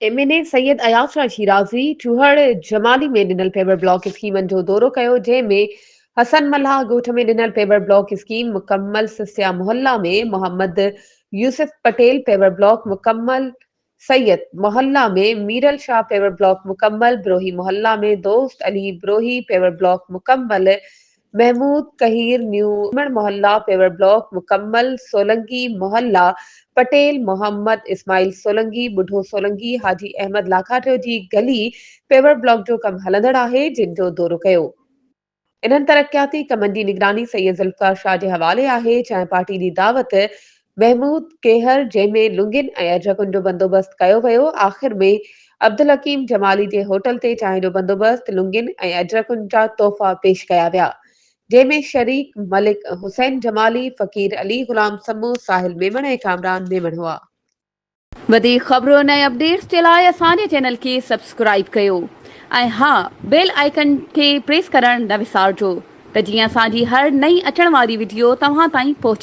M N A Syed Ayaz Shah Shirazi Chohar Jamali ۾ ڏنل paver block اسڪيمن جو دورو ڪيو جنهن ۾ حسن ملاح ڳوٺ ۾ ڏنل پيور بلاڪ اسڪيم مڪمل سسيا محلا ۾ محمد يوسف پٽيل پيور بلاڪ مڪمل سيد محلا ۾ ميرل شاهه پيور بلاڪ مڪمل بروهي محلا ۾ دوست علي بروهي پيور بلاڪ مڪمل محمود ڪهير نيو ميمڻ محلا پيور بلاڪ مڪمل سولنگي محلا پٽيل محمد اسماعيل سولنگي ٻڍو سولنگي حاجي احمد لاکاٽيو جي گلي پيور بلاڪ جو ڪم هلندڙ آهي جن جو دورو ڪيو. انهن ترقياتي ڪمن جي نگراني سيد ذوالفقار شاهه جي حوالي آهي چانهه پارٽي جي دعوت محمود ڪيهر جنهن ۾ لنگين ۽ اجرڪن جو بندوبست ڪيو ويو. آخر ۾ عبدالحڪيم جمالي جي هوٽل تي چانهه جو بندوبست، لنگين ۽ اجرڪن جا تحفا پيش ڪيا ويا. جنهن ۾ شريڪ ملڪ حسين جمالي، فقير علي غلام سمون، ساحل ميمڻ ۽ ڪامران ميمڻ هئا. وڌيڪ خبرن ۽ اپڊيٽس جي لاء اسان جي چينل کي سبسڪرائيب ڪيو ۽ ها بيل آئيڪن کي پريس ڪرڻ نه وسارجو ته جيئن اسان جي هر نئين اچڻ واري وڊيو توهان تائين پهچي.